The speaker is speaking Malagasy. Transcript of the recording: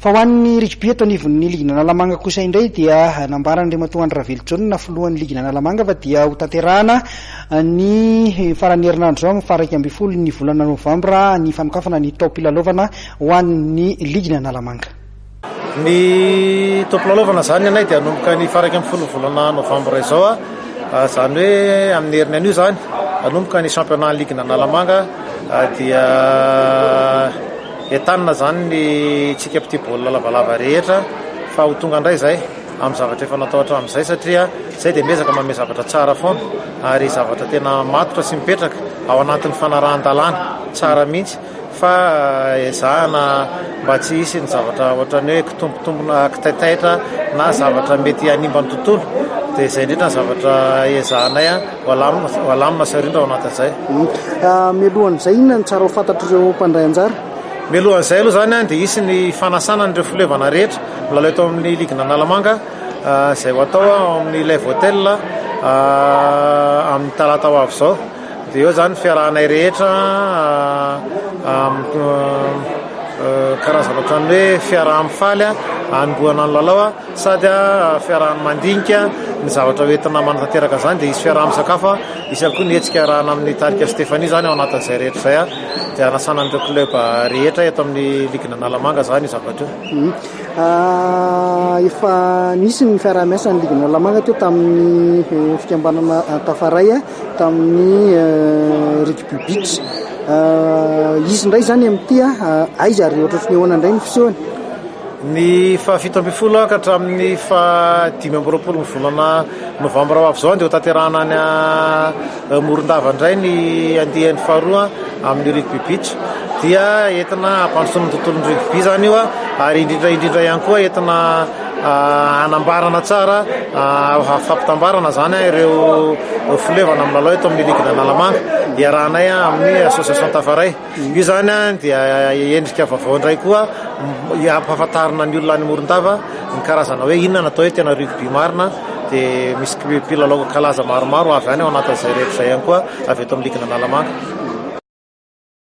Fa ho an'ny rugby eto anivon'ny ligin'Analamanga kosa indray dia nambaran'Andriamatoa Andry Ravelojaona filohan'ny ligin'Analamanga fa dia hotanterahana ny faran'ny herinandro izao amin'ny faha 11 ny volana novambra ny fanokafana ny taom-pilalaovana ho an'ny ligin'Analamanga. Ny taom-pilalaovana izany anay dia hanomboka ny faha 11 ny volana novambra izao, izany hoe amin'ny heriny anio izany hanomboka ny championnat ligin'Analamanga dia Entanina izany ny tsika mpitia baolina lavalava rehetra fa ho tonga indray izay amin'ny zavatra efa natao hatramin'izay satria izay dia miezaka manome zavatra tsara foana ary zavatra tena matotra sy mipetraka ao anatin'ny fanarahan-dalàna tsara mihitsy fa ezahana mba tsy hisy ny zavatra ohatran'ny hoe kitombotombona kitaitaitra na zavatra mety hanimba ny tontolo dia izay indrindra ny zavatra ezahanay ho alamina ho alamina sy arindra ao anatin'izay. Mialohan'izay inona no tsara ho fantatr'ireo mpandray anjara? Mialohan'izay aloha izany dia hisy ny fanasana an'ireo fileovana rehetra milalao eto amin'ny ligin'Analamanga izay ho atao ao amin'ny Live Hotel amin'ny talata ho avy izao. Dia eo izany fiarahanay rehetra karazana ohatran'ny hoe fiaraha-mifaly hanombohana ny lalao. Sady fiarahana mandinika ny zavatra ho entina manatanteraka izany dia hisy fiaraha-misakafo, hisy ihany koa ny hetsika iarahana amin'ny tarika Stéphanie izany ao anatin'izay rehetra izay dia hanasana an'ireo club rehetra eto amin'ny ligin'Analamanga izany io zavatra io. Efa nisy ny fiaraha-miasan'ny ligin'Analamanga teo tamin'ny fikambanana Tafaray tamin'ny rugby beach. Hisy indray izany amin'ity aiza ary ohatrohatry ny ahoana indray ny fisehony? Ny faha 17 ka hatramin'ny faha 25 ny volana novambra ho avy izao dia ho tanterahana any Morondava indray ny andiany faharoa amin'ny rugby beach. Dia entina hampandrosoana ny tontolon'ny rugby izany io ary indrindra indrindra ihany koa entina hanambarana tsara fampitambarana izany ireo filevana amin'ny lalao eto amin'ny ligue d'Analamanga iarahanay amin'ny association Tafaray. Io izany dia endrika vaovao indray koa hampahafantarina ny olona any Morondava ny karazana hoe inona no atao hoe tena rugby marina dia misy mpilalao kalaza maromaro avy any ao anatin'izay rehetra izay ihany koa avy eto amin'ny ligin'Analamanga.